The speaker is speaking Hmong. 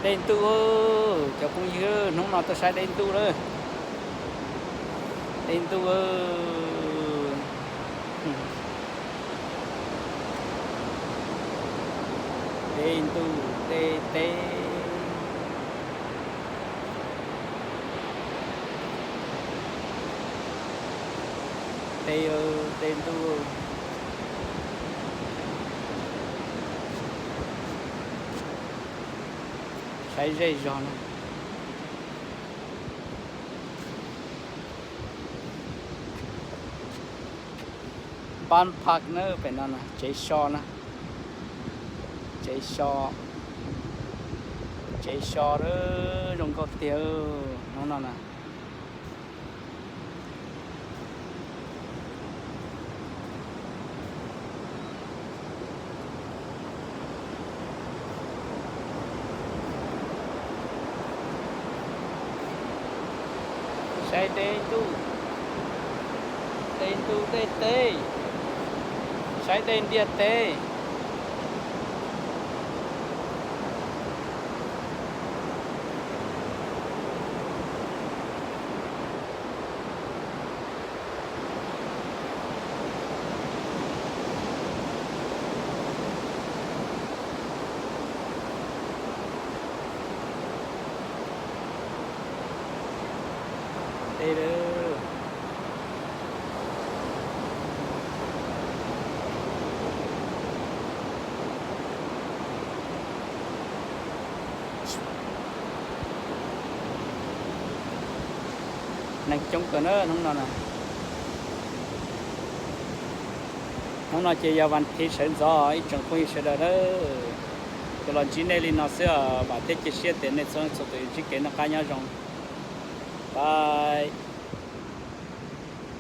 Dej ntuj, cov phooj ywg, hnub no tuaj saib dej ntuj na. Dej ntuj, dej ntuj, dej teb, dej, dej ntuj. Saib zej zog no. Npab phaj na, pem no na, tsev so na. Tsev so, tsev so zoo nkauj tiag hnub no na. Saib dej ntuj, dej ntuj dej teb, saib dej ntiaj teb. Neeg coob kawg na hnub no na. Hnub no ces yog vas thiv sawv ntxov, ib tsoom phooj ywg sawv daws na. Kuv los ntsib nej li no xwb, vam thiab cia siab tias nej txhua txhua tus ntsib kev noj qab nyob zoo.